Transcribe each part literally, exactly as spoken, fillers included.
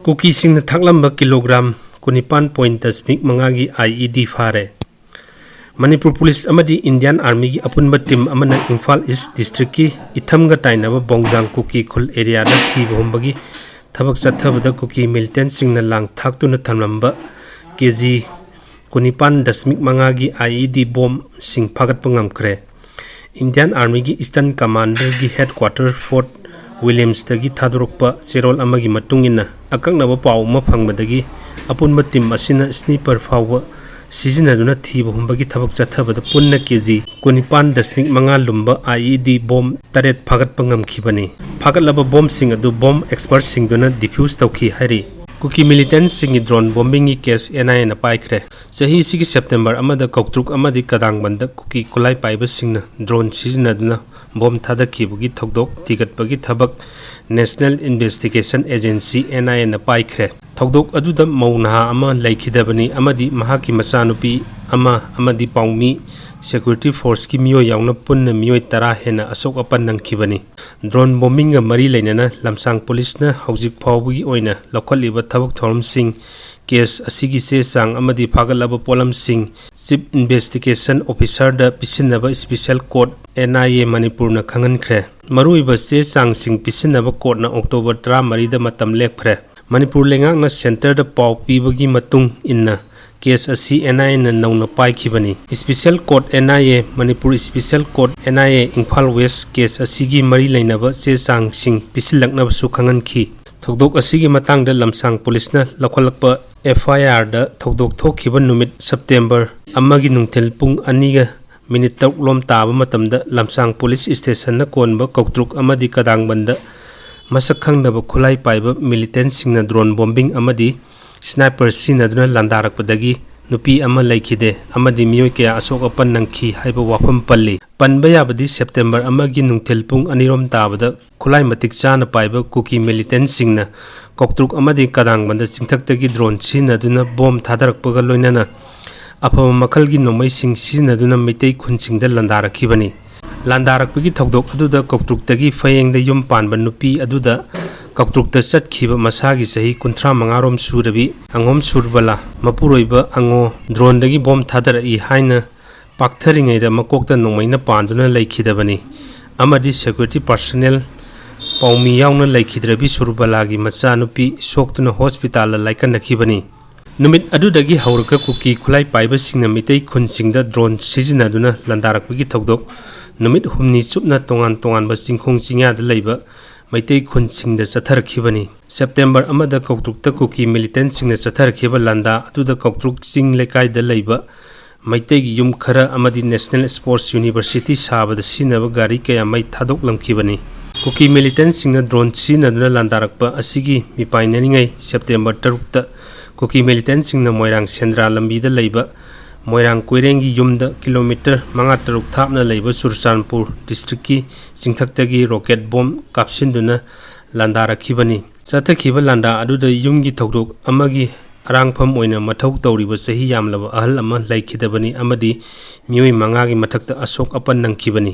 ꯀꯨꯀꯤꯁꯤꯡꯅ ꯊꯥꯛꯂꯝꯕ kilogram ꯀꯨꯟꯅꯤꯄꯥꯟ point ꯗꯁꯃꯤꯛ ꯃꯉꯥꯒꯤ ꯑꯥꯏ E ꯗꯤ ꯐꯥꯔꯦ꯫ Manipur police ꯑꯃꯗꯤ ꯏꯟꯗꯤꯌꯥꯟ ꯑꯥꯔꯃꯤꯒꯤ ꯑꯄꯨꯟꯕ ꯇꯤꯝ ꯑꯃꯅ ꯏꯝꯐꯥꯜ ꯏꯁ ꯗꯤꯁꯇ꯭ꯔꯤꯛꯀꯤ ꯏꯊꯝꯒ ꯇꯥꯏꯅꯕ ꯕꯣꯡꯖꯥꯡ ꯀꯨꯀꯤ ꯈꯨꯜ ꯑꯦꯔꯤꯌꯥꯗ ꯊꯤꯕ ꯍꯨꯝꯕꯒꯤ ꯊꯕꯛ ꯆꯠꯊꯕꯗ ꯀꯨꯀꯤ ꯃꯤꯂꯤꯇꯦꯟꯁꯤꯡꯅ ꯂꯥꯡ ꯊꯥꯛꯇꯨꯅ ꯊꯝꯂꯝꯕ ꯀꯦ ꯖꯤ ꯀꯨꯟꯅꯤꯄꯥꯟ ꯗꯁꯃꯤꯛ ꯃꯉꯥꯒꯤ ꯑꯥꯏ ꯏ ꯗꯤ ꯕꯣꯝꯁꯤꯡ ꯐꯥꯒꯠꯄ ꯉꯝꯈ꯭ꯔꯦ꯫ ꯏꯟꯗꯤꯌꯥꯟ ꯑꯥꯔꯃꯤꯒꯤ ꯏꯁꯇꯔꯟ ꯀꯃꯥꯟꯗꯔꯒꯤ ꯍꯦꯗꯀ꯭ꯋꯥꯇꯔ ꯐꯣꯔꯠ ꯋꯤꯂꯤꯌꯝꯁꯇꯒꯤ ꯊꯥꯗꯣꯔꯛꯄ ꯆꯦꯔꯣꯜ ꯑꯃꯒꯤ ꯃꯇꯨꯡ ꯏꯟꯅ, ꯑꯀꯛꯅꯕ ꯄꯥꯎ ꯑꯃ ꯐꯪꯕꯗꯒꯤ ꯑꯄꯨꯟꯕ ꯇꯤꯝ ꯑꯁꯤꯅ ꯁ꯭ꯅꯤꯄꯔ ꯐꯥꯎꯕ ꯁꯤꯖꯤꯟꯅꯗꯨꯅ ꯊꯤꯕ ꯍꯨꯝꯕꯒꯤ ꯊꯕꯛ ꯆꯠꯊꯕꯗ ꯄꯨꯟꯅ ꯀꯦ ꯖꯤ ꯀꯨꯟꯅꯤꯄꯥꯟ ꯗꯁꯃꯤꯛ ꯃꯉꯥ ꯂꯨꯝꯕ ꯑꯥꯏ ꯏ ꯗꯤ ꯕꯣꯝ ꯇꯔꯦꯠ ꯐꯥꯒꯠꯄ ꯉꯝꯈꯤꯕꯅꯤ꯫ ꯐꯥꯒꯠꯂꯕ ꯕꯣꯝꯁꯤꯡ ꯑꯗꯨ ꯕꯣꯝ ꯑꯦꯛꯁꯄꯔꯠꯁꯤꯡꯗꯨꯅ ꯗꯤꯐ꯭ꯌꯨꯁ ꯇꯧꯈꯤ ꯍꯥꯏꯔꯤ꯫ ꯀꯨꯀꯤ ꯃꯤꯂꯤꯇꯦꯟꯠꯁꯤꯡꯒꯤ ꯗ꯭ꯔꯣꯟ ꯕꯣꯝꯕꯤꯡꯒꯤ ꯀꯦꯁ ꯑꯦꯟ ꯑꯥꯏ ꯑꯦꯅ ꯄꯥꯏꯈ꯭ꯔꯦ꯫ ꯆꯍꯤꯁꯤꯒꯤ ꯁꯦꯞꯇꯦꯝꯕꯔ ꯑꯃꯗ ꯀꯧꯇ꯭ꯔꯨꯛ ꯑꯃꯗꯤ ꯀꯗꯥꯡꯕꯟꯗ ꯀꯨꯀꯤ ꯈꯨꯠꯂꯥꯏ ꯄꯥꯏꯕꯁꯤꯡꯅ ꯗ꯭ꯔꯣꯟ ꯁꯤꯖꯤꯟꯅꯗꯨꯅ ꯕꯣꯝ ꯊꯥꯗꯈꯤꯕꯒꯤ ꯊꯧꯗꯣꯛ ꯊꯤꯒꯠꯄꯒꯤ ꯊꯕꯛ national investigation agency, and I ꯑꯦꯅ ꯄꯥꯏꯈ꯭ꯔꯦ꯫ ꯊꯧꯗꯣꯛ ꯑꯗꯨꯗ ꯃꯧ ꯅꯍꯥ ꯑꯃ ꯂꯩꯈꯤꯗꯕꯅꯤ ꯑꯃꯗꯤ ꯃꯍꯥꯛꯀꯤ ꯃꯆꯥꯅꯨꯄꯤ ꯑꯃ ꯑꯃꯗꯤ ꯄꯥꯎꯃꯤ ꯁꯦꯀ꯭ꯌꯨꯔꯤꯇꯤ ꯐꯣꯔꯁꯀꯤ ꯃꯤꯑꯣꯏ ꯌꯥꯎꯅ ꯄꯨꯟꯅ ꯃꯤꯑꯣꯏ ꯇꯔꯥ ꯍꯦꯟꯅ ꯑꯁꯣꯛ ꯑꯄꯟ ꯅꯪꯈꯤꯕꯅꯤ꯫ ꯗ꯭ꯔꯣꯟ ꯕꯣꯝꯕꯤꯡꯒ ꯃꯔꯤ ꯂꯩꯅꯅ ꯂꯝꯁꯥꯡ ꯄꯨꯂꯤꯁꯅ ꯍꯧꯖꯤꯛ ꯐꯥꯎꯕꯒꯤ ꯑꯣꯏꯅ ꯂꯧꯈꯠꯂꯤꯕ ꯊꯕꯛ ꯊꯧꯔꯝꯁꯤꯡ, ꯀꯦꯁ ꯑꯁꯤꯒꯤ ꯆꯦ ꯆꯥꯡ ꯑꯃꯗꯤ ꯐꯥꯒꯠꯂꯕ ꯄꯣꯠꯂꯝꯁꯤꯡ ꯆꯤꯐ ꯏꯟꯚꯦꯁꯇꯤꯒꯦꯁꯟ ꯑꯣꯐꯤꯁꯥꯔꯗ ꯄꯤꯁꯤꯟꯅꯕ special court, N I A, ꯃꯅꯤꯄꯨꯔꯅ ꯈꯪꯍꯟꯈ꯭ꯔꯦ꯫ ꯃꯔꯨꯑꯣꯏꯕ ꯆꯦ ꯆꯥꯡꯁꯤꯡ ꯄꯤꯁꯤꯟꯅꯕ ꯀꯣꯔꯠꯅ ꯑꯣꯛꯇꯣꯕꯔ ꯇꯔꯥꯃꯔꯤꯗ ꯃꯇꯝ ꯂꯦꯞꯈ꯭ꯔꯦ꯫ ꯃꯅꯤꯄꯨꯔ ꯂꯩꯉꯥꯛꯅ ꯁꯦꯟꯇꯔꯗ ꯄꯥꯎ ꯄꯤꯕꯒꯤ ꯃꯇꯨꯡ ꯏꯟꯅ ꯀꯦꯁ ꯑꯁꯤ ꯑꯦꯟ ꯑꯥꯏ ꯑꯦꯅ ꯅꯧꯅ ꯄꯥꯏꯈꯤꯕꯅꯤ꯫ Special court, N I A, Manipur special court, N I A, Imphal west case ꯑꯁꯤꯒꯤ ꯃꯔꯤ ꯂꯩꯅꯕ ꯆꯦ ꯆꯥꯡꯁꯤꯡ ꯄꯤꯁꯤꯜꯂꯛꯅꯕꯁꯨ ꯈꯪꯍꯟꯈꯤ꯫ ꯊꯧꯗꯣꯛ ꯑꯁꯤꯒꯤ ꯃꯇꯥꯡꯗ ꯂꯝꯁꯥꯡ ꯄꯨꯂꯤꯁꯅ ꯂꯧꯈꯠꯂꯛꯄ ꯑꯦꯐ ꯑꯥꯏ ꯑꯥꯔꯗ ꯊꯧꯗꯣꯛ ꯊꯣꯛꯈꯤꯕ ꯅꯨꯃꯤꯠ ꯁꯦꯞꯇꯦꯝꯕꯔ ꯑꯃꯒꯤ ꯅꯨꯡꯊꯤꯜ ꯄꯨꯡ ꯑꯅꯤꯒ ꯃꯤꯅꯤꯠ ꯇꯔꯨꯛ ꯂꯣꯝ ꯇꯥꯕ ꯃꯇꯝꯗ ꯂꯝꯁꯥꯡ ꯄꯨꯂꯤꯁ ꯏꯁꯇꯦꯁꯟꯅ ꯀꯣꯟꯕ ꯀꯧꯇ꯭ꯔꯨꯛ ꯑꯃꯗꯤ ꯀꯗꯥꯡꯕꯟꯗ ꯃꯁꯛ ꯈꯪꯗꯕ ꯈꯨꯠꯂꯥꯏ ꯄꯥꯏꯕ ꯃꯤꯂꯤꯇꯦꯟꯁꯤꯡꯅ ꯗ꯭ꯔꯣꯟ ꯕꯣꯝꯕꯤꯡ ꯑꯃꯗꯤ ꯁ꯭ꯅꯥꯏꯄꯔ ꯁꯤꯖꯤꯟꯅꯗꯨꯅ ꯂꯥꯟꯗꯥꯔꯛꯄꯗꯒꯤ ꯅꯨꯄꯤ ꯑꯃ ꯂꯩꯈꯤꯗꯦ ꯑꯃꯗꯤ ꯃꯤꯑꯣꯏ ꯀꯌꯥ ꯑꯁꯣꯛ ꯑꯄꯟ ꯅꯪꯈꯤ ꯍꯥꯏꯕ ꯋꯥꯐꯝ ꯄꯜꯂꯤ꯫ ꯄꯟꯕ ꯌꯥꯕꯗꯤ ꯁꯦꯞꯇꯦꯝꯕꯔ ꯑꯃꯒꯤ ꯅꯨꯡꯊꯤꯜ ꯄꯨꯡ ꯑꯅꯤꯔꯣꯝ ꯇꯥꯕꯗ ꯈꯨꯠꯂꯥꯏ ꯃꯇꯤꯛ ꯆꯥꯅ ꯄꯥꯏꯕ ꯀꯨꯀꯤ ꯃꯤꯂꯤꯇꯦꯟꯁꯤꯡꯅ ꯀꯧꯇ꯭ꯔꯨꯛ ꯑꯃꯗꯤ ꯀꯗꯥꯡꯕꯟꯗ ꯆꯤꯡꯊꯛꯇꯒꯤ ꯗ꯭ꯔꯣꯟ ꯁꯤꯖꯤꯟꯅꯗꯨꯅ ꯕꯣꯝ ꯊꯥꯗꯔꯛꯄꯒ ꯂꯣꯏꯅꯅ ꯑꯐꯕ ꯃꯈꯜꯒꯤ ꯅꯣꯡꯃꯩꯁꯤꯡ ꯁꯤꯖꯤꯟꯅꯗꯨꯅ ꯃꯤꯇꯩ ꯈꯨꯟꯁꯤꯡꯗ ꯂꯥꯟꯗꯥꯔꯛꯈꯤꯕꯅꯤ꯫ ꯂꯥꯟꯗꯥꯔꯛꯄꯒꯤ ꯊꯧꯗꯣꯛ ꯑꯗꯨꯗ ꯀꯧꯇ꯭ꯔꯨꯛꯇꯒꯤ ꯐꯌꯦꯡꯗ ꯌꯨꯝ ꯄꯥꯟꯕ ꯅꯨꯄꯤ ꯑꯗꯨꯗ ꯀꯧꯇ꯭ꯔꯨꯛꯇ ꯆꯠꯈꯤꯕ ꯃꯁꯥꯒꯤ ꯆꯍꯤ ꯀꯨꯟꯊ꯭ꯔꯥ ꯃꯉꯥ ꯔꯣꯝ ꯁꯨꯔꯕꯤ ꯑꯉꯣꯝ ꯁꯨꯔꯕꯂꯥ, ꯃꯄꯨꯔꯣꯏꯕ ꯑꯉꯣ, ꯗ꯭ꯔꯣꯟꯗꯒꯤ ꯕꯣꯝ ꯊꯥꯗꯔꯛꯏ ꯍꯥꯏꯅ ꯄꯥꯛꯊꯔꯤꯉꯩꯗ ꯃꯀꯣꯛꯇ ꯅꯣꯡꯃꯩꯅ ꯄꯥꯟꯗꯨꯅ ꯂꯩꯈꯤꯗꯕꯅꯤ ꯑꯃꯗꯤ security personnel ꯄꯥꯎꯃꯤ ꯌꯥꯎꯅ ꯂꯩꯈꯤꯗ꯭ꯔꯕꯤ ꯁꯨꯔꯕꯂꯥꯒꯤ ꯃꯆꯥꯅꯨꯄꯤ ꯁꯣꯛꯇꯨꯅ ꯍꯣꯁꯄꯤꯇꯥꯜꯗ ꯂꯥꯏꯀꯠꯅꯈꯤꯕꯅꯤ꯫ ꯅꯨꯃꯤꯠ ꯑꯗꯨꯗꯒꯤ ꯍꯧꯔꯒ ꯀꯨꯀꯤ ꯈꯨꯠꯂꯥꯏ ꯄꯥꯏꯕꯁꯤꯡꯅ ꯃꯤꯇꯩ ꯈꯨꯟꯁꯤꯡꯗ ꯗ꯭ꯔꯣꯟ ꯁꯤꯖꯤꯟꯅꯗꯨꯅ ꯂꯥꯟꯗꯥꯔꯛꯄꯒꯤ ꯊꯧꯗꯣꯛ ꯅꯨꯃꯤꯠ ꯍꯨꯝꯅꯤ ꯆꯨꯞꯅ ꯇꯣꯉꯥꯟ ꯇꯣꯉꯥꯟꯕ ꯆꯤꯡꯈꯣꯡ ꯆꯤꯡꯌꯥꯗ ꯂꯩꯕ ꯃꯩꯇꯩ ꯈꯨꯟꯁꯤꯡꯗ ꯆꯠꯊꯔꯛꯈꯤꯕꯅꯤ꯫ ꯁꯦꯞꯇꯦꯝꯕꯔ ꯑꯃꯗ ꯀꯧꯇ꯭ꯔꯨꯛꯇ ꯀꯨꯀꯤ militantꯁꯤꯡꯅ ꯆꯠꯊꯔꯛꯈꯤꯕ ꯂꯥꯟꯗꯥ ꯑꯗꯨꯗ ꯀꯧꯇ꯭ꯔꯨꯛ ꯆꯤꯡ ꯂꯩꯀꯥꯏꯗ ꯂꯩꯕ ꯃꯩꯇꯩꯒꯤ ꯌꯨꯝ ꯈꯔ ꯑꯃꯗꯤ National Sports University ꯁꯥꯕꯗ ꯁꯤꯖꯤꯟꯅꯕ ꯒꯥꯔꯤ ꯀꯌꯥ ꯃꯩ ꯊꯥꯗꯣꯛꯂꯝꯈꯤꯕꯅꯤ꯫ ꯀꯨꯀꯤ militantꯁꯤꯡꯅ ꯗ꯭ꯔꯣꯟ ꯁꯤꯖꯤꯟꯅꯗꯨꯅ ꯂꯥꯟꯗꯥꯔꯛꯄ ꯑꯁꯤꯒꯤ ꯃꯤꯄꯥꯏꯅꯔꯤꯉꯩ ꯁꯦꯞꯇꯦꯝꯕꯔ ꯇꯔꯨꯛꯇ ꯀꯨꯀꯤ militantꯁꯤꯡꯅ ꯃꯣꯏꯔꯥꯡ ꯁꯦꯟꯗ꯭ꯔꯥ ꯂꯝꯕꯤꯗ ꯂꯩꯕ ꯃꯣꯏꯔꯥꯡ ꯀꯣꯏꯔꯦꯡꯒꯤ ꯌꯨꯝꯗ ꯀꯤꯂꯣꯃꯤꯇꯔ ꯃꯉꯥ ꯇꯔꯨꯛ ꯊꯥꯞꯅ ꯂꯩꯕ ꯆꯨꯔꯆꯥꯟꯄꯨꯔ districtꯀꯤ ꯆꯤꯡꯊꯛꯇꯒꯤ rocket bomb ꯀꯥꯞꯁꯤꯟꯗꯨꯅ ꯂꯥꯟꯗꯥꯔꯛꯈꯤꯕꯅꯤ꯫ ꯆꯠꯊꯈꯤꯕ ꯂꯥꯟꯗꯥ ꯑꯗꯨꯗ ꯌꯨꯝꯒꯤ ꯊꯧꯗꯣꯛ ꯑꯃꯒꯤ ꯑꯔꯥꯡꯐꯝ ꯑꯣꯏꯅ ꯃꯊꯧ ꯇꯧꯔꯤꯕ ꯆꯍꯤ ꯌꯥꯝꯂꯕ ꯑꯍꯜ ꯑꯃ ꯂꯩꯈꯤꯗꯕꯅꯤ ꯑꯃꯗꯤ ꯃꯤꯑꯣꯏ ꯃꯉꯥꯒꯤ ꯃꯊꯛꯇ ꯑꯁꯣꯛ ꯑꯄꯟ ꯅꯪꯈꯤꯕꯅꯤ꯫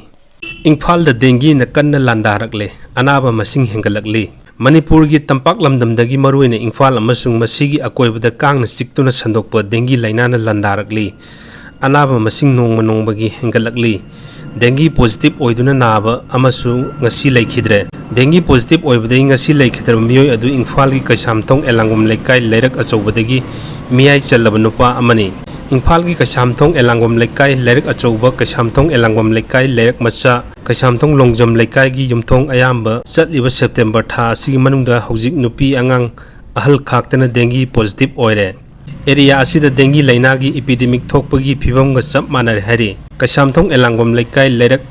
ꯏꯝꯐꯥꯜꯗ dengueꯅ ꯀꯟꯅ ꯂꯥꯟꯗꯥꯔꯛꯂꯦ꯫ ꯑꯅꯥꯕ ꯃꯁꯤꯡ ꯍꯦꯟꯒꯠꯂꯛꯂꯤ꯫ ꯃꯅꯤꯄꯨꯔꯒꯤ ꯇꯝꯄꯥꯛ ꯂꯝꯗꯝꯗꯒꯤ ꯃꯔꯨꯑꯣꯏꯅ ꯏꯝꯐꯥꯜ ꯑꯃꯁꯨꯡ ꯃꯁꯤꯒꯤ ꯑꯀꯣꯏꯕꯗ ꯀꯥꯡꯅ ꯆꯤꯛꯇꯨꯅ ꯁꯟꯗꯣꯛꯄ dengue ꯂꯥꯏꯅꯥꯅ ꯂꯥꯟꯗꯥꯔꯛꯂꯤ꯫ ꯑꯅꯥꯕ ꯃꯁꯤꯡ ꯅꯣꯡꯃ ꯅꯣꯡꯃꯒꯤ ꯍꯦꯟꯒꯠꯂꯛꯂꯤ꯫ Dengue positive ꯑꯣꯏꯗꯨꯅ ꯅꯥꯕ ꯑꯃꯁꯨ ꯉꯁꯤ ꯂꯩꯈꯤꯗ꯭ꯔꯦ꯫ Dengue positive ꯑꯣꯏꯕꯗꯒꯤ ꯉꯁꯤ ꯂꯩꯈꯤꯗ꯭ꯔꯕ ꯃꯤꯑꯣꯏ ꯑꯗꯨ ꯏꯝꯐꯥꯜꯒꯤ ꯀꯩꯁꯥꯝꯊꯣꯡ ꯑꯦꯂꯥꯡꯕꯝ ꯂꯩꯀꯥꯏ ꯂꯩꯔꯛ ꯑꯆꯧꯕꯗꯒꯤ ꯃꯤꯌꯥꯏ ꯆꯜꯂꯕ ꯅꯨꯄꯥ ꯑꯃꯅꯤ꯫ ꯏꯝꯐꯥꯜꯒꯤ ꯀꯩꯁꯥꯝꯊꯣꯡ ꯑꯦꯂꯥꯡꯕꯝ ꯂꯩꯀꯥꯏ ꯂꯩꯔꯛ ꯑꯆꯧꯕ, ꯀꯩꯁꯥꯝꯊꯣꯡ ꯑꯦꯂꯥꯡꯕꯝ ꯂꯩꯀꯥꯏ ꯂꯩꯔꯛ ꯃꯆꯥ, ꯀꯩꯁꯥꯝꯊꯣꯡ ꯂꯣꯡꯖꯝ ꯂꯩꯀꯥꯏꯒꯤ ꯌꯨꯝꯊꯣꯡ ꯑꯌꯥꯝꯕ ꯆꯠꯂꯤꯕ ꯁꯦꯞꯇꯦꯝꯕꯔ ꯊꯥ ꯑꯁꯤꯒꯤ ꯃꯅꯨꯡꯗ ꯍꯧꯖꯤꯛ ꯅꯨꯄꯤ ꯑꯉꯥꯡ ꯑꯍꯜ ꯈꯥꯛꯇꯅ dengue positive ꯑꯣꯏꯔꯦ꯫ Area ꯑꯁꯤꯗ dengue ꯂꯥꯏꯅꯥꯒꯤ epidemic ꯊꯣꯛꯄꯒꯤ ꯐꯤꯕꯝꯒ ꯆꯞ ꯃꯥꯟꯅꯔꯦ ꯍꯥꯏꯔꯤ ꯀꯩꯁꯥꯝꯊꯣꯡ ꯑꯦꯂꯥꯡꯕꯝ ꯂꯩꯀꯥꯏ ꯂꯩꯔꯛ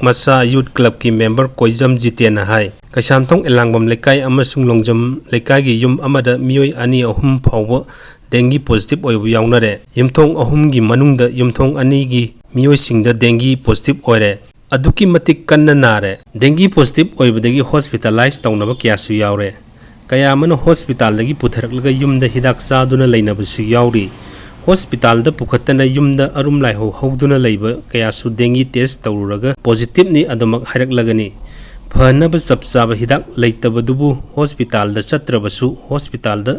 ꯃꯆꯥ youth clubꯀꯤ member ꯀꯣꯏꯖꯝ ꯖꯤꯇꯦꯟꯅ ꯍꯥꯏ꯫ ꯀꯩꯁꯥꯝꯊꯣꯡ ꯑꯦꯂꯥꯡꯕꯝ ꯂꯩꯀꯥꯏ ꯑꯃꯁꯨꯡ ꯂꯣꯡꯖꯝ ꯂꯩꯀꯥꯏꯒꯤ ꯌꯨꯝ ꯑꯃꯗ ꯃꯤꯑꯣꯏ ꯑꯅꯤ ꯑꯍꯨꯝ ꯐꯥꯎꯕ dengue positive ꯑꯣꯏꯕ ꯌꯥꯎꯅꯔꯦ꯫ ꯌꯨꯝꯊꯣꯡ ꯑꯍꯨꯝꯒꯤ ꯃꯅꯨꯡꯗ ꯌꯨꯝꯊꯣꯡ ꯑꯅꯤꯒꯤ ꯃꯤꯑꯣꯏꯁꯤꯡꯗ dengue positive ꯑꯣꯏꯔꯦ꯫ ꯑꯗꯨꯛꯀꯤ ꯃꯇꯤꯛ ꯀꯟꯅ ꯅꯥꯔꯦ꯫ Dengue positive ꯑꯣꯏꯕꯗꯒꯤ hospitalize ꯇꯧꯅꯕ ꯀꯌꯥꯁꯨ ꯌꯥꯎꯔꯦ꯫ ꯀꯌꯥ ꯑꯃꯅ hospitalꯗꯒꯤ ꯄꯨꯊꯔꯛꯂꯒ ꯌꯨꯝꯗ ꯍꯤꯗꯥꯛ ꯆꯥꯗꯨꯅ ꯂꯩꯅꯕꯁꯨ ꯌꯥꯎꯔꯤ꯫ ꯍꯣꯁꯄꯤꯇꯥꯜꯗ ꯄꯨꯈꯠꯇꯅ ꯌꯨꯝꯗ ꯑꯔꯨꯝ ꯂꯥꯏꯍꯧ ꯍꯧꯗꯨꯅ ꯂꯩꯕ ꯀꯌꯥꯁꯨ ꯗꯦꯡꯒꯤ ꯇꯦꯁ ꯇꯧꯔꯨꯔꯒ ꯄꯣꯖꯤꯇꯤꯚꯅꯤ ꯑꯗꯨꯃꯛ ꯍꯥꯏꯔꯛꯂꯒꯅꯤ꯫ ꯐꯅꯕ ꯆꯞ ꯆꯥꯕ ꯍꯤꯗꯥꯛ ꯂꯩꯇꯕꯗꯨꯕꯨ ꯍꯣꯁꯄꯤꯇꯥꯜꯗ ꯆꯠꯇ꯭ꯔꯕꯁꯨ ꯍꯣꯁꯄꯤꯇꯥꯜꯗ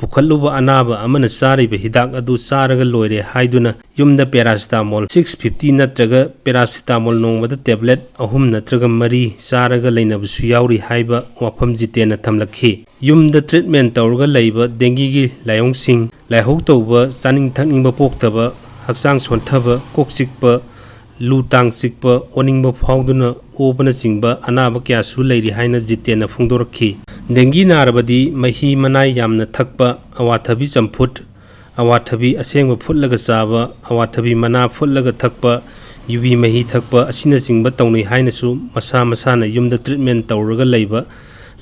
ꯄꯨꯈꯠꯂꯨꯕ ꯑꯅꯥꯕ ꯑꯃꯅ ꯆꯥꯔꯤꯕ ꯍꯤꯗꯥꯛ ꯑꯗꯨ ꯆꯥꯔꯒ ꯂꯣꯏꯔꯦ ꯍꯥꯏꯗꯨꯅ ꯌꯨꯝꯗ ꯄꯦꯔꯥꯁꯤꯇꯥꯃꯣꯜ ꯁꯤꯛꯁ ꯐꯤꯐꯇꯤ ꯅꯠꯇ꯭ꯔꯒ ꯄꯦꯔꯥꯁꯤꯇꯥꯃꯣꯜ ꯅꯣꯡꯃꯗ ꯇꯦꯕ꯭ꯂꯦꯠ ꯑꯍꯨꯝ ꯅꯠꯇ꯭ꯔꯒ ꯃꯔꯤ ꯆꯥꯔꯒ ꯂꯩꯅꯕꯁꯨ ꯌꯥꯎꯔꯤ ꯍꯥꯏꯕ ꯋꯥꯐꯝ ꯖꯤꯇꯦꯟꯅ ꯊꯝꯂꯛꯈꯤ꯫ ꯌꯨꯝꯗ ꯇ꯭ꯔꯤꯠꯃꯦꯟ ꯇꯧꯔꯒ ꯂꯩꯕ ꯗꯦꯡꯒꯤꯒꯤ ꯂꯥꯏꯑꯣꯡꯁꯤꯡ, ꯂꯥꯏꯍꯧ ꯇꯧꯕ, ꯆꯥꯅꯤꯡ ꯊꯛꯅꯤꯡꯕ ꯄꯣꯛꯇꯕ, ꯍꯛꯆꯥꯡ ꯁꯣꯟꯊꯕ, ꯀꯣꯛ ꯆꯤꯛꯄ, ꯂꯨ ꯇꯥꯡ ꯆꯤꯛꯄ, ꯑꯣꯅꯤꯡꯕ ꯐꯥꯎꯗꯨꯅ ꯑꯣꯕꯅꯆꯤꯡꯕ ꯑꯅꯥꯕ ꯀꯌꯥꯁꯨ ꯂꯩꯔꯤ ꯍꯥꯏꯅ ꯖꯤꯇꯦꯟꯅ ꯐꯣꯡꯗꯣꯔꯛꯈꯤ꯫ ꯗꯦꯡꯒꯤ ꯅꯥꯔꯕꯗꯤ ꯃꯍꯤ ꯃꯅꯥꯏ ꯌꯥꯝꯅ ꯊꯛꯄ, ꯑꯋꯥꯊꯕꯤ ꯆꯝꯐꯨꯠ, ꯑꯋꯥꯊꯕꯤ ꯑꯁꯦꯡꯕ ꯐꯨꯠꯂꯒ ꯆꯥꯕ, ꯑꯋꯥꯊꯕꯤ ꯃꯅꯥ ꯐꯨꯠꯂꯒ ꯊꯛꯄ, ꯌꯨꯕꯤ ꯃꯍꯤ ꯊꯛꯄ ꯑꯁꯤꯅꯆꯤꯡꯕ ꯇꯧꯅꯩ ꯍꯥꯏꯅꯁꯨ ꯃꯁꯥ ꯃꯁꯥꯅ ꯌꯨꯝꯗ ꯇ꯭ꯔꯤꯠꯃꯦꯟ ꯇꯧꯔꯒ ꯂꯩꯕ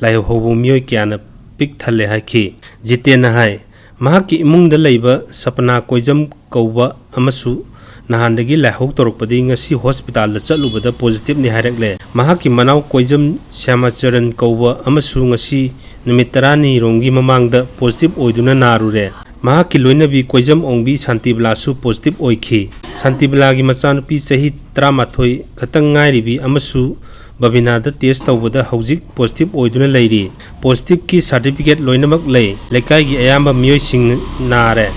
ꯂꯥꯏꯍꯧ ꯍꯧꯕ ꯃꯤꯑꯣꯏ ꯀꯌꯥꯅ ꯄꯤꯛ ꯊꯜꯂꯦ ꯍꯥꯏꯈꯤ꯫ ꯖꯤꯇꯦꯟꯅ ꯍꯥꯏ, ꯃꯍꯥꯛꯀꯤ ꯏꯃꯨꯡꯗ ꯂꯩꯕ ꯁꯄꯅꯥ ꯀꯣꯏꯖꯝ ꯀꯧꯕ ꯑꯃꯁꯨ ꯅꯍꯥꯟꯗꯒꯤ ꯂꯥꯏꯍꯧ ꯇꯧꯔꯛꯄꯗꯒꯤ ꯉꯁꯤ ꯍꯣꯁꯄꯤꯇꯥꯜꯗ ꯆꯠꯂꯨꯕꯗ ꯄꯣꯖꯤꯇꯤꯚꯅꯤ ꯍꯥꯏꯔꯛꯂꯦ꯫ ꯃꯍꯥꯛꯀꯤ ꯃꯅꯥꯎ ꯀꯣꯏꯖꯝ ꯁ꯭ꯌꯥꯃꯥꯆꯔꯟ ꯀꯧꯕ ꯑꯃꯁꯨ ꯉꯁꯤ ꯅꯨꯃꯤꯠ ꯇꯔꯥꯅꯤꯔꯣꯝꯒꯤ ꯃꯃꯥꯡꯗ ꯄꯣꯖꯤꯇꯤꯚ ꯑꯣꯏꯗꯨꯅ ꯅꯥꯔꯨꯔꯦ꯫ ꯃꯍꯥꯛꯀꯤ ꯂꯣꯏꯅꯕꯤ ꯀꯣꯏꯖꯝ ꯑꯣꯡꯕꯤ ꯁꯥꯟꯇꯤꯕꯂꯥꯁꯨ ꯄꯣꯖꯤꯇꯤꯚ ꯑꯣꯏꯈꯤ꯫ ꯁꯥꯟꯇꯤꯕꯂꯥꯒꯤ ꯃꯆꯥꯅꯨꯄꯤ ꯆꯍꯤ ꯇꯔꯥꯃꯥꯊꯣꯏ ꯈꯛꯇꯪ ꯉꯥꯏꯔꯤꯕꯤ ꯑꯃꯁꯨ ꯕꯕꯤꯅꯥꯗ ꯇꯦꯁ ꯇꯧꯕꯗ ꯍꯧꯖꯤꯛ ꯄꯣꯖꯤꯇꯤꯚ ꯑꯣꯏꯗꯨꯅ ꯂꯩꯔꯤ꯫ ꯄꯣꯖꯤꯇꯤꯚꯀꯤ ꯁꯥꯔꯇꯤꯐꯤꯀꯦꯠ ꯂꯣꯏꯅꯃꯛ ꯂꯩ꯫ ꯂꯩꯀꯥꯏꯒꯤ ꯑꯌꯥꯝꯕ ꯃꯤꯑꯣꯏꯁꯤꯡ ꯅꯥꯔꯦ꯫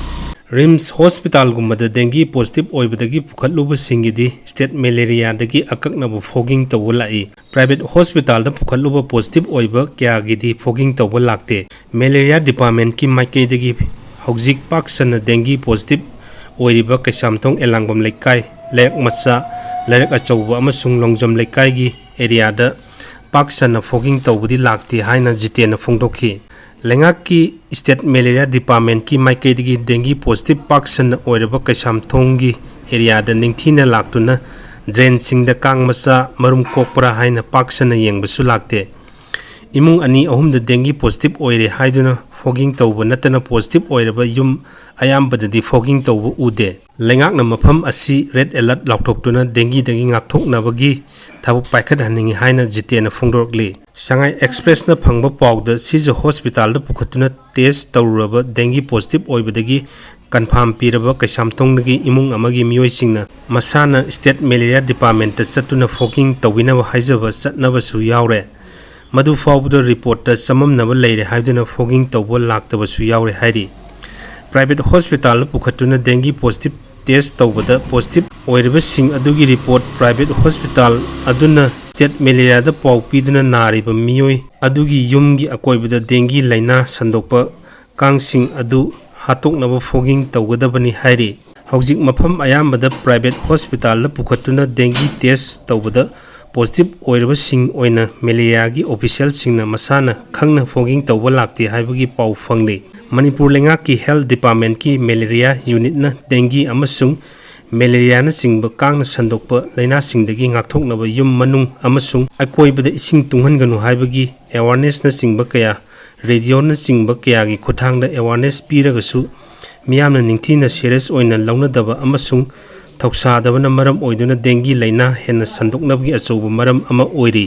ꯔꯤꯝꯁ ꯍꯣꯁꯄꯤꯇꯥꯜꯒꯨꯝꯕꯗ ꯗꯦꯡꯒꯤ ꯄꯣꯖꯤꯇꯤꯚ ꯑꯣꯏꯕꯗꯒꯤ ꯄꯨꯈꯠꯂꯨꯕꯁꯤꯡꯒꯤꯗꯤ ꯁ꯭ꯇꯦꯠ ꯃꯦꯂꯦꯔꯤꯌꯥꯗꯒꯤ ꯑꯀꯛꯅꯕ ꯐꯣꯒꯤꯡ ꯇꯧꯕ ꯂꯥꯛꯏ꯫ ꯄ꯭ꯔꯥꯏꯚꯦꯠ ꯍꯣꯁꯄꯤꯇꯥꯜꯗ ꯄꯨꯈꯠꯂꯨꯕ ꯄꯣꯖꯤꯇꯤꯚ ꯑꯣꯏꯕ ꯀꯌꯥꯒꯤꯗꯤ ꯐꯣꯒꯤꯡ ꯇꯧꯕ ꯂꯥꯛꯇꯦ꯫ ꯃꯦꯂꯦꯔꯤꯌꯥ ꯗꯤꯄꯥꯔꯠꯃꯦꯟꯠꯀꯤ ꯃꯥꯏꯀꯩꯗꯒꯤ ꯍꯧꯖꯤꯛ ꯄꯥꯛ ꯁꯟꯅ ꯗꯦꯡꯒꯤ ꯄꯣꯖꯤꯇꯤꯚ ꯑꯣꯏꯔꯤꯕ ꯀꯩꯁꯥꯝꯊꯣꯡ ꯑꯦꯂꯥꯡꯕꯝ ꯂꯩꯀꯥꯏ, ꯂꯩꯔꯛ ꯃꯆꯥ, ꯂꯩꯔꯛ ꯑꯆꯧꯕ ꯑꯃꯁꯨꯡ ꯂꯣꯡꯖꯝ ꯂꯩꯀꯥꯏꯒꯤ ꯑꯦꯔꯤꯌꯥꯗ ꯄꯥꯛ ꯁꯟꯅ ꯐꯣꯒꯤꯡ ꯇꯧꯕꯗꯤ ꯂꯥꯛꯇꯦ ꯍꯥꯏꯅ ꯖꯤꯇꯦꯟꯅ ꯐꯣꯡꯗꯣꯛꯈꯤ꯫ ꯂꯩꯉꯥꯛꯀꯤ ꯁ꯭ꯇꯦꯠ ꯃꯦꯂꯦꯔꯤꯌꯥ ꯗꯤꯄꯥꯔꯠꯃꯦꯟꯠꯀꯤ ꯃꯥꯏꯀꯩꯗꯒꯤ ꯗꯦꯡꯒꯤ ꯄꯣꯖꯤꯇꯤꯚ ꯄꯥꯛ ꯁꯟꯅ ꯑꯣꯏꯔꯕ ꯀꯩꯁꯥꯝꯊꯣꯡꯒꯤ ꯑꯦꯔꯤꯌꯥꯗ ꯅꯤꯡꯊꯤꯅ ꯂꯥꯛꯇꯨꯅ ꯗ꯭ꯔꯦꯟꯁꯤꯡꯗ ꯀꯥꯡ ꯃꯆꯥ ꯃꯔꯨꯝ ꯀꯣꯛꯄ꯭ꯔꯥ ꯍꯥꯏꯅ ꯄꯥꯛ ꯁꯟꯅ ꯌꯦꯡꯕꯁꯨ ꯂꯥꯛꯇꯦ꯫ ꯏꯃꯨꯡ ꯑꯅꯤ ꯑꯍꯨꯝꯗ ꯗꯦꯡꯒꯤ ꯄꯣꯖꯤꯇꯤꯚ ꯑꯣꯏꯔꯦ ꯍꯥꯏꯗꯨꯅ ꯐꯣꯒꯤꯡ ꯇꯧꯕ ꯅꯠꯇꯅ ꯄꯣꯖꯤꯇꯤꯚ ꯑꯣꯏꯔꯕ ꯌꯨꯝ ꯑꯌꯥꯝꯕꯗꯗꯤ ꯐꯣꯒꯤꯡ ꯇꯧꯕ ꯎꯗꯦ꯫ ꯂꯩꯉꯥꯛꯅ ꯃꯐꯝ ꯑꯁꯤ ꯔꯦꯗ ꯑꯦꯂꯔꯠ ꯂꯥꯎꯊꯣꯛꯇꯨꯅ ꯗꯦꯡꯒꯤꯗꯒꯤ ꯉꯥꯛꯊꯣꯛꯅꯕꯒꯤ ꯊꯕꯛ ꯄꯥꯏꯈꯠꯍꯟꯅꯤꯡꯏ ꯍꯥꯏꯅ ꯖꯤꯇꯦꯟꯅ ꯐꯣꯡꯗꯣꯔꯛꯂꯤ꯫ ꯁꯉꯥꯏ ꯑꯦꯛꯁꯄ꯭ꯔꯦꯁꯅ ꯐꯪꯕ ꯄꯥꯎꯗ ꯁꯤꯖ ꯍꯣꯁꯄꯤꯇꯥꯜꯗ ꯄꯨꯈꯠꯇꯨꯅ ꯇꯦꯁ ꯇꯧꯔꯨꯔꯕ ꯗꯦꯡꯒꯤ ꯄꯣꯖꯤꯇꯤꯚ ꯑꯣꯏꯕꯗꯒꯤ ꯀꯟꯐꯥꯝ ꯄꯤꯔꯕ ꯀꯩꯁꯥꯝꯊꯣꯡꯗꯒꯤ ꯏꯃꯨꯡ ꯑꯃꯒꯤ ꯃꯤꯑꯣꯏꯁꯤꯡꯅ ꯃꯁꯥꯅ ꯁ꯭ꯇꯦꯠ ꯃꯦꯂꯦꯔꯤꯌꯥ ꯗꯤꯄꯥꯔꯠꯃꯦꯟꯇ ꯆꯠꯇꯨꯅ ꯐꯣꯒꯤꯡ ꯇꯧꯕꯤꯅꯕ ꯍꯥꯏꯖꯕ ꯆꯠꯅꯕꯁꯨ ꯌꯥꯎꯔꯦ꯫ ꯃꯗꯨ ꯐꯥꯎꯕꯗ ꯔꯤꯄꯣꯔꯠꯇ ꯆꯃꯝꯅꯕ ꯂꯩꯔꯦ ꯍꯥꯏꯗꯨꯅ ꯐꯣꯒꯤꯡ ꯇꯧꯕ ꯂꯥꯛꯇꯕꯁꯨ ꯌꯥꯎꯔꯦ ꯍꯥꯏꯔꯤ꯫ ꯄ꯭ꯔꯥꯏꯚꯦꯠ ꯍꯣꯁꯄꯤꯇꯥꯜꯗ ꯄꯨꯈꯠꯇꯨꯅ ꯗꯦꯡꯒꯤ ꯄꯣꯖꯤꯇꯤꯚ ꯇꯦꯁ ꯇꯧꯕꯗ ꯄꯣꯖꯤꯇꯤꯚ ꯑꯣꯏꯔꯤꯕꯁꯤꯡ ꯑꯗꯨꯒꯤ ꯔꯤꯄꯣꯔꯠ ꯄ꯭ꯔꯥꯏꯚꯦꯠ ꯍꯣꯁꯄꯤꯇꯥꯜ ꯑꯗꯨꯅ ꯁ꯭ꯇꯦꯠ ꯃꯦꯂꯦꯔꯤꯌꯥꯗ ꯄꯥꯎ ꯄꯤꯗꯨꯅ ꯅꯥꯔꯤꯕ ꯃꯤꯑꯣꯏ ꯑꯗꯨꯒꯤ ꯌꯨꯝꯒꯤ ꯑꯀꯣꯏꯕꯗ ꯗꯦꯡꯒꯤ ꯂꯥꯏꯅꯥ ꯁꯟꯗꯣꯛꯄ ꯀꯥꯡꯁꯤꯡ ꯑꯗꯨ ꯍꯥꯠꯇꯣꯛꯅꯕ ꯐꯣꯒꯤꯡ ꯇꯧꯒꯗꯕꯅꯤ ꯍꯥꯏꯔꯤ꯫ ꯍꯧꯖꯤꯛ ꯃꯐꯝ ꯑꯌꯥꯝꯕꯗ ꯄ꯭ꯔꯥꯏꯚꯦꯠ ꯍꯣꯁꯄꯤꯇꯥꯜꯗ ꯄꯨꯈꯠꯇꯨꯅ ꯗꯦꯡꯒꯤ ꯇꯦꯁ ꯇꯧꯕꯗ ꯄꯣꯖꯤꯇꯤꯚ ꯑꯣꯏꯔꯕꯁꯤꯡ ꯑꯣꯏꯅ ꯃꯦꯂꯦꯔꯤꯌꯥꯒꯤ ꯑꯣꯐꯤꯁꯤꯌꯦꯜꯁꯤꯡꯅ ꯃꯁꯥꯅ ꯈꯪꯅ ꯐꯣꯒꯤꯡ ꯇꯧꯕ ꯂꯥꯛꯇꯦ ꯍꯥꯏꯕꯒꯤ ꯄꯥꯎ ꯐꯪꯂꯤ꯫ ꯃꯅꯤꯄꯨꯔ ꯂꯩꯉꯥꯛꯀꯤ ꯍꯦꯜꯊ ꯗꯤꯄꯥꯔꯠꯃꯦꯟꯠꯀꯤ ꯃꯦꯂꯦꯔꯤꯌꯥ ꯌꯨꯅꯤꯠꯅ ꯗꯦꯡꯒꯤ ꯑꯃꯁꯨꯡ ꯃꯦꯂꯦꯔꯤꯌꯥꯅꯆꯤꯡꯕ ꯀꯥꯡꯅ ꯁꯟꯗꯣꯛꯄ ꯂꯥꯏꯅꯥꯁꯤꯡꯗꯒꯤ ꯉꯥꯛꯊꯣꯛꯅꯕ ꯌꯨꯝ ꯃꯅꯨꯡ ꯑꯃꯁꯨꯡ ꯑꯀꯣꯏꯕꯗ ꯏꯁꯤꯡ ꯇꯨꯡꯍꯟꯒꯅꯨ ꯍꯥꯏꯕꯒꯤ ꯑꯦꯋꯥꯔꯅꯦꯁꯅꯆꯤꯡꯕ ꯀꯌꯥ, ꯔꯦꯗꯤꯑꯣꯅꯆꯤꯡꯕ ꯀꯌꯥꯒꯤ ꯈꯨꯠꯊꯥꯡꯗ ꯑꯦꯋꯥꯔꯅꯦꯁ ꯄꯤꯔꯒꯁꯨ ꯃꯤꯌꯥꯝꯅ ꯅꯤꯡꯊꯤꯅ ꯁꯤꯔꯤꯌꯁ ꯑꯣꯏꯅ ꯂꯧꯅꯗꯕ ꯑꯃꯁꯨꯡ ꯊꯧꯁꯥꯗꯕꯅ ꯃꯔꯝ ꯑꯣꯏꯗꯨꯅ ꯗꯦꯡꯒꯤ ꯂꯥꯏꯅꯥ ꯍꯦꯟꯅ ꯁꯟꯗꯣꯛꯅꯕꯒꯤ ꯑꯆꯧꯕ ꯃꯔꯝ ꯑꯃ ꯑꯣꯏꯔꯤ꯫